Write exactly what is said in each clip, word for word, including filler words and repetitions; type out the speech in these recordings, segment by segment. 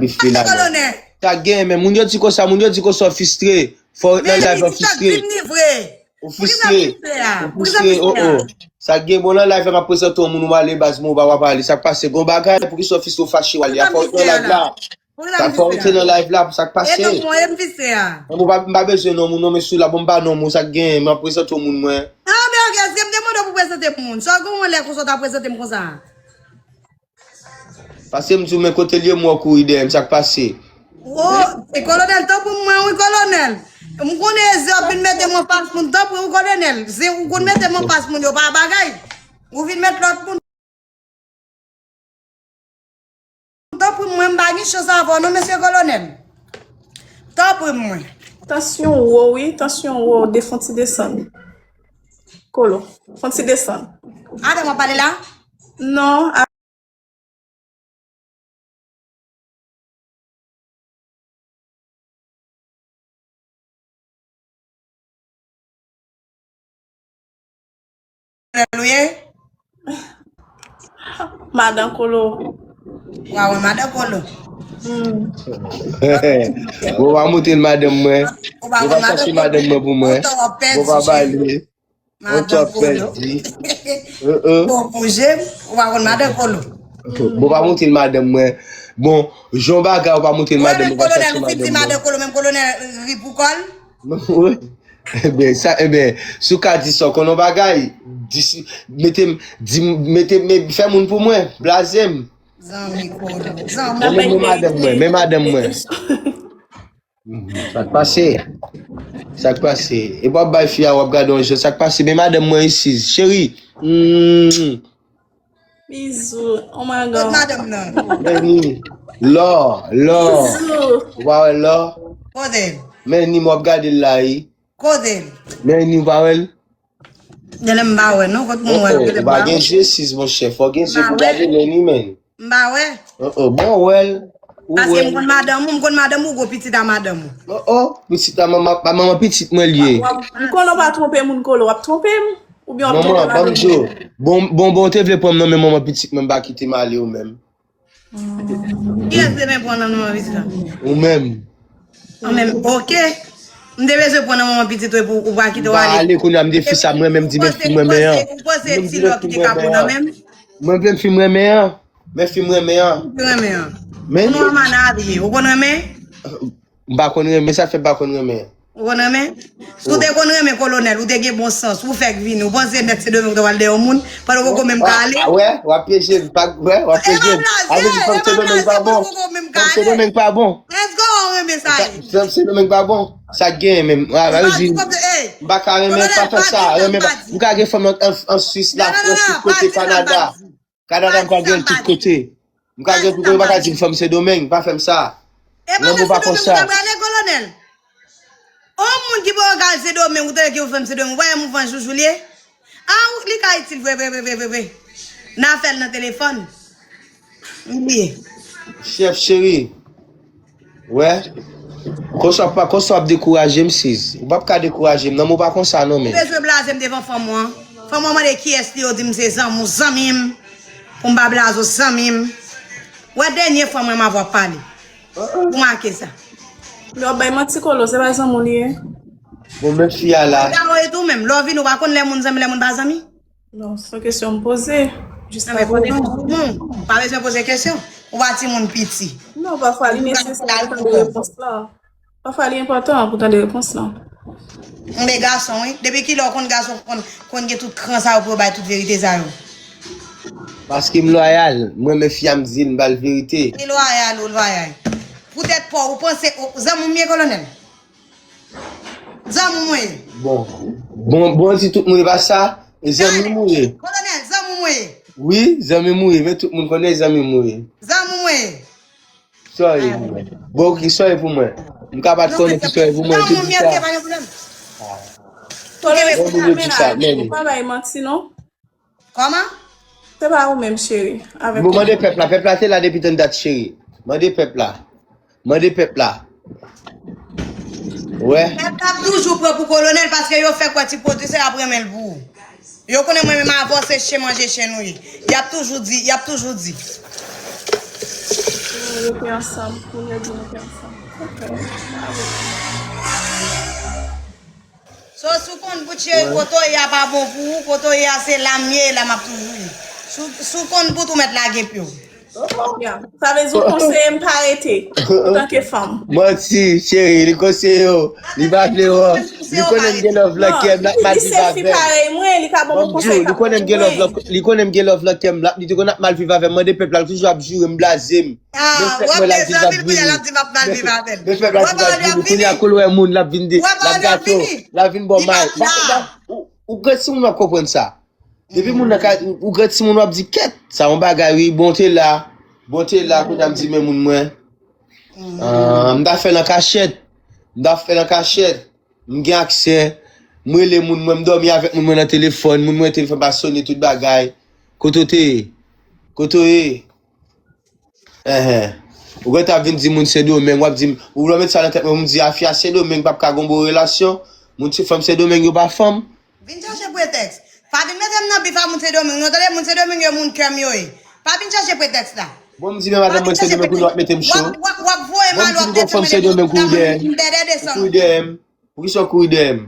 Bif li la. Sa k gen, men moun yo di konsa, moun yo di konsa w fistre. Fò w ret nan live la fistre. Ou fistre. Ou fistre, oh, oh. Sa k gen, bon, nan live la, m ap prezante yon moun, ou ale baz, mwen, ou pa w ap ale. Sa k pase? Gon bagay, poukisa w fistre, ou fache, w ale? Fò w ret nan live la. Sa fò w rete nan live la, sa k pase? Mwen, m pa, m pa bezwen non moun, non, men sou la, bon, m pa non moun, sa k gen, m ap prezante yon moun, mwen. Ah, men ok, èske m te mande w pou prezante m moun? Sa w gen yon lè konsa, w ta prezante m konsa? Pase m di w, men kote l ye, m wè w kouri dèyè m, sa k pase? Wo, e kolonèl, tanpri mwen, wi, kolonèl. M konnen Eze ap vin mete m anfas moun, tanpri, wi, kolonèl. Se ou konn mete m anfas moun, yo pa bagay. Ou vin met lòt moun. Tanpri mwen, m pa gen chans avè w, non, mesye kolonèl. Tanpri mwen. Tansyon wo, wi, tansyon wo, de fon ti desann. Kolo, fon ti desann. Avè m w ap pale la? Non, a- Alelouya. Madan Kolo. Wa wè madan Kolo. Hmm. Bon, pa montre l madanm mwen. Ou pa chache madanm mwen pou mwen. Bon, pa pale. Madan Kolo. Bon, pou je m, ou pa konn madan Kolo. Bon, pa montre l madanm mwen. Bon, jan bagay ou pa montre l madanm mwen, ou pa chache madanm mwen. Ou menm kolonèl, ou fin di madan Kolo, menm kolonèl ri pou kò l. Ebyen, sa, ebyen, si w ka di sa, w konn yon bagay, di, mete m, di, mete, me, fè moun pou mwen, blaze m. Zanmi Kolo, zanmi. Men, men madanm mwen, men madanm mwen. Mhm. Sa k pase? Sa k pase? E w ap bay fi a, w ap gade yon jan. Sa k pase? Men madanm mwen isi, cheri. Mm. Bizou, oh my God. Kot madanm nan? Meni. Lò, lò. Bizou. Ou pa wè lò? Kote? Meni, m ap gade l la, wi. Kote? Meni, ou pa wè l? Genlè m pa wè, non, kot mwen wè l, genlè m pa wè. Ou pa gen je, sis, monchè. Fò w gen je pou gade Meni, men. M pa wè. Oh, oh, bon, wè l. Ou wè l. Paske m konn madanm ou, m konn madanm ou, gwo pitit a madanm ou. Oh, oh, pitit a manman, pa manman pitit mwen l ye. M konnen w pa twonpe moun Kolo, w ap twonpe m? Oubyen w ap twonpe madanm mwen? Manman, ban m di w. Bon, bon, bon, w te vle pran m nan men manman pitit mwen, m pa kite m ale ou menm. Kiyès te vle pran nan men manman pitit la? Ou menm. An menm, ok. M te bezwen pran nan manman pitit ou epi ou pa kite w ale. M pa ale kounye a, m te fi sa m renmen, m di men fi m renmen an. Ou panse, ou panse ti lò ki te ka pran nan men m? Mwen vle m fi m renmen an. Men fi m renmen an. Fi m renmen an. Men. Ou nòmal avye. Ou konn renmen? M pa konn renmen, sa fè m pa konn renmen. Ou konn renmen? Si w te konn renmen kolonèl, ou te gen bon sans, ou fèk vini, ou panse nèg Sendomeng te pral dèyè yon moun, pandan w poko menm ka ale? Ah, wè, w ap pyeje m, pa, wè, w ap pyeje m. Sa vle di fanm Sendomeng pa bon. Fanm Sendomeng pa bon. Èske w renmen sa ye? Fanm Sendomeng pa bon. Sa k genyen menm? M pa ka renmen, pa fè sa, renmen pa. M ka gen fanm nan, an, an Swis, Lafrans, tout kote, Kanada. Kanada, m ka gen l tout kote. M ka gen l tout kote, m pa ka di m fanm Sendomeng, pa fè m sa. Lanmou pa konsa. E pa Sendomeng ou ta prale, kolonèl? On moun ki poko ka al Sendomeng, ou tande ki yon fanm Sendomeng, ou pa wè mouvman joujou l ye? A, li ka itil vre, vre, vre, vre, vre, vre. N a fè l nan telefòn. M bliye. Chèf cheri. Wè. Konsa w pa, konsa w ap dekouraje m, sis. Ou p ap ka dekouraje m, non, men w pa konsa, non, men. Ou bezwen blaze m devan fanm ou an? Fanm ou an mande kiyès li, ou di m se zanmi w, zanmi m. Pou m pa blaze w, zanmi m. Wè, dènye fwa mwen m avè w ap pale. Ou make sa. Men w ap bay manti, Kolo, se pa zanmi w li ye. Bon, men fi a la. Ou ta wè tou menm. Lè w vini, ou pa konn lè moun zanmi, lè moun pa zanmi? Non, se yon kesyon m poze. Jis pa poze. Non, men pa poze, non. Ou pa bezwen poze kesyon. Ou pa timoun piti. Non, pafwa li nesesè pou tande repons lan. Pafwa li enpòtan pou tande repons lan. Anben gason, wi. Depi kilè w konn gason konn, konn gen tout kran sa yo pou yo bay tout verite sa yo? Paske m lwayal. Mwen, men fi a m di l, m ba l verite. Li lwayal, ou lwayal. Poutèt pa w, ou panse, ou, zanmi w m ye, kolonèl? Zanmi w mwen ye. Bon. Bon, bon, di tout moun e pa sa. E zanmi m ou ye. Kolonèl, zanmi w mwen ye. Wi, zanmi m ou ye, men tout moun konnen zanmi m ou ye. Zanmi w mwen ye. Sa w ye pou mwen? Bon, ki sa w ye pou mwen? M ka pa t konnen ki sa w ye pou mwen, tout di sa. Zanmi w mwen ye, ok, pa gen pwoblèm. Kolonèl, se kamera, ou pa bay manti, non. Kòman? Se pa ou menm, cheri. Avèk... Bon, mande pèp la. Pèp la te la depi tann dat, cheri. Mande pèp la. Mande pèp la. Wè. Pèp la ap toujou pran pou kolonèl paske yo fèk wè ti pwodui se y ap renmen l pou ou. Yo konnen mwen menm avè w se chen manje chen nou ye. Y ap toujou di, y ap toujou di. Yo te ansanm, moun yo di nou te ansanm. Ok. So, si w konn bout cheri, kote w ye a pa bon pou ou, kote w ye a se la m ye, e la m ap toujou ye. Si w- si w konn bout ou mèt lage pye w. Ya. Sa vle di w konseye m pa rete antanke fanm. Manti, cheri, li konseye w. Li pa vle w. Li konnen m gen love nan kè m, l ap mal Li viv se fi avè m. Parèy mwen, li ka ban m yon konsèy k ap motive. Li konnen m gen love nan kè m, l ap li te konn ap mal viv avè m. Mande pèp la, l toujou ap joure m, blaze m. Men fèk mwen l ap viv ap vini. Men fèk l ap viv ap vini. Kounye a kou l wè moun, l ap vin de, l ap gato, l ap vin bò may. Ou, ou gen timoun w ap konprann sa. Depi moun nan ka, ou gen timoun w ap di kèt, sa yon bagay wi, bon te la. Bon te la, kounye a m di men moun mwen. Ah, m ta fè l an kachèt. M ta fè l an kachèt. M gen aksè. M rele moun mwen, m dòmi avèk moun mwen nan telefòn. Moun mwen telefòn pa sone tout bagay. Kote w te ye? Kote w ye? Enhen. Ou gentan ap vin di moun Sendomeng, w ap di m, ou vle met sa nan tèt mwen pou m di a fi a Sendomeng p ap ka gon bon relasyon? Moun ti fanm Sendomeng yo pa fanm? Vin chache pretèks. Pa vin mete m nan bif a moun Sendomeng non, tande, moun Sendomeng yo moun kè m yo ye. Pa vin chache pretèks la. Bon, m di men madanm mwen Sendomeng kounye a w ap mete m cho. W ap voye m ale, w ap detwi mwen depi m ta moun m bèdè desann. Ou kouri dèyè m. Poukisa w kouri dèyè m?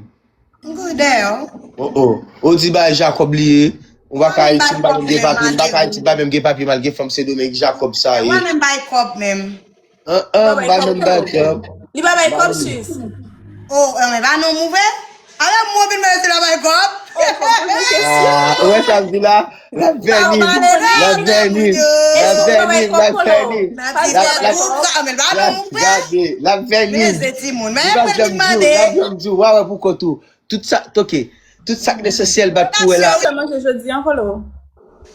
M kouri dèyè w. Oh oh. Ou di bay Jacob li ye. Ou pa ka Ayiti, m pa menm gen papye, m pa ka Ayiti, m pa menm gen papye, m al gen fanm Sendomeng, Jacob sa ye. Mwen menm bay kòb menm. An an, m pa menm bay kòb. Li pa bay kòb sis. Oh, men pa non m ouvè. Alò m ouvin mwen rete la bay kòb. Oh, kòb mwen kesyon. Ou wè sa m di la? L ap vèni, l ap vèni, l ap vèni, l ap vèni. L ap vèni, l ap vèni. Li p ap janm di w, l ap janm di w, w a wè pou kont ou. Tout sa, ok, tout sa k nesesyè l bat pou wè la. Ou fè manje jodi a, Kolo?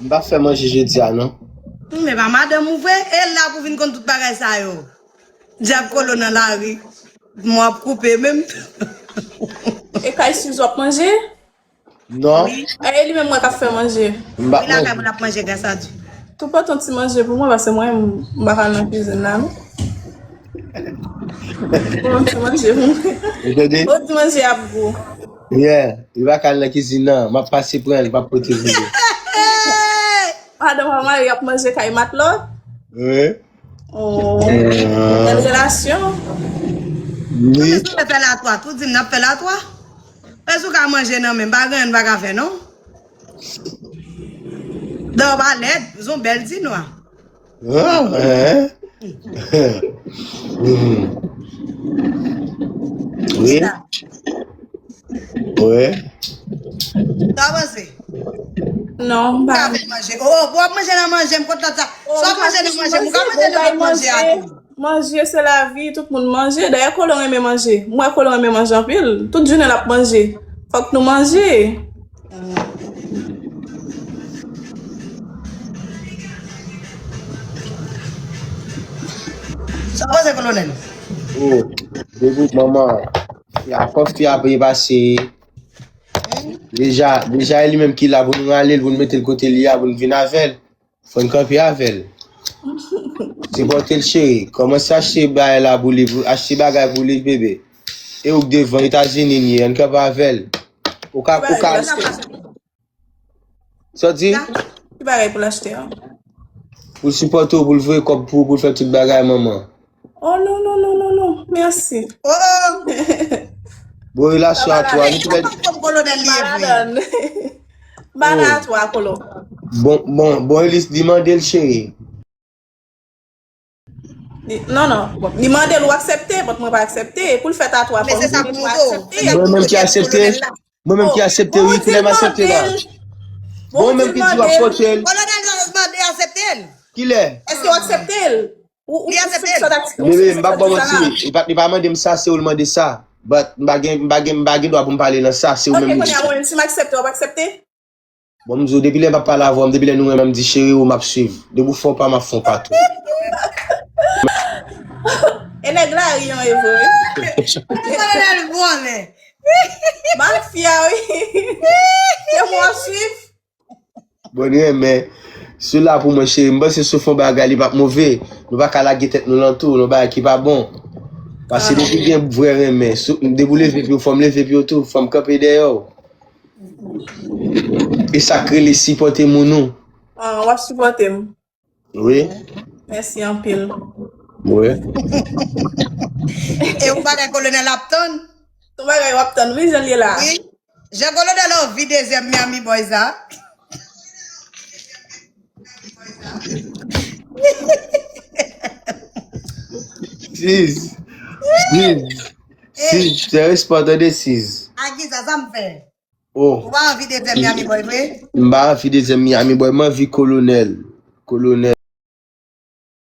M p ap fè manje jodi a, non. Men pa madanm ou vre, e la pou vin konn tout bagay sa yo. Dyab Kolo nan lari, mwen ap koupe menm. E kay Suze w ap manje? Non. E li menm mwen k ap fè manje. M pa manje. Wi, lakay mwen ap manje gras a Dye. Tou pote yon ti manje pou mwen, paske mwen, m pa ka al nan kizin la, non. Pote yon ti manje pou mwen. Ou tande? Yon ti manje ap gou. Yeah, li pa ka al nan kizin nan. M ap pase pran l, m ap pote vini. Madanm pa mari ap manje kay matlòt? Wi. Oh, bèl relasyon. Wi. Tout di m n ap fè latwa, tout di m n ap fè latwa. Èske w ka manje nan men m? Pa gen anyen m pa ka fè non. Dan w pa lèd, ou se yon bèl ti nwa. Ah, hein? Wi. Wi. Sa w panse? Non, m pa. Ou ka fè manje. Oh, pou w ap manje nan manje m, kot lòt sa? Sa w ap manje nan manje m, ou ka manje nan lòt manje a tou. Manje se lavi, tout moun manje. Dayè Kolo renmen manje. M wè Kolo renmen manje anpil. Tout jounen l ap manje. Fòk nou manje. Sa w panse, Kolonèl? Oh, debout, manman. Afè fi a byen pase. Deja, deja e li menm ki la pou nou rale l, pou nou mete l kote li a, pou nou vin avè l. Fò n kanpe avè l. Sipòte l cheri. Kòmanse achte bagay la pou li, pou achte bagay pou li bebe. E ou k devan, Etazini n ye, ann kanpe avè l. Ou ka, ou ka. Sa w di? Ki bagay pou l achte a? Pou l sipòte w, pou l voye kòb pou ou, pou l fè tout bagay manman. Oh non, non, non, non, non. Mèsi. Oh! Bon relasyon a twa. Nou tou lè. Kòm kolonèl li ye vre. Bala a twa, Kolo. Bon, bon, bon, li, li mande l cheri. Non, non. Bon, li mande l ou aksepte, but mwen pa aksepte. Pou l fè tatwa fò m di l ou aksepte. Mwen menm ki aksepte. Mwen menm ki aksepte, wi, kilè m aksepte la? Bon, mwen menm ki di w ap pote l. Kolonèl Jones mande aksepte l. Kilè? Èske w aksepte l? Ou, ou, ou sou sa w t ap di. Bebe, m p ap ba w manti, li pa, li pa mande m sa, se ou l mande sa. But m pa gen, m pa gen, m pa gen dwa pou m pale nan sa, se ou menm li. Ok, kounye a, mwen menm, si m aksepte, w ap aksepte? Bon, m di w, depi lè m ap pale avè w, depi lè nou renmen m, m di, cheri, ou m ap swiv. Depi w fè w pa m ap fè w pa tou. E nèg la ri an e vre. Ou konnen l vòlè. Mafya wi. Se mwen w ap swiv. Bon, renmen. Sou la pou mwen, cheri. M panse si w fè yon bagay, li p ap move. Nou pa ka lage tèt nou nan tou, nan bagay ki pa bon. Paske depi gen vrè renmen, depi w leve pye w, fò m leve pye w tou, fò m kanpe dèyè w. E sa k rele sipòte moun ou. Ah, w ap sipòte m. Wi. Mèsi anpil. Wi. E yon bagay kolonèl ap tann. Ton bagay w ap tann, wi, jan l ye la. Wi. Jan kolonèl anvi dezyèm Miami Boys la. Sis. Sis. Sis. Se respè tande sis. Agiza, sa m fè. Oh. Ou pa anvi dezyèm Miami Boy vre? M pa anvi dezyèm Miami Boy, m anvi kolonèl. Kolonèl.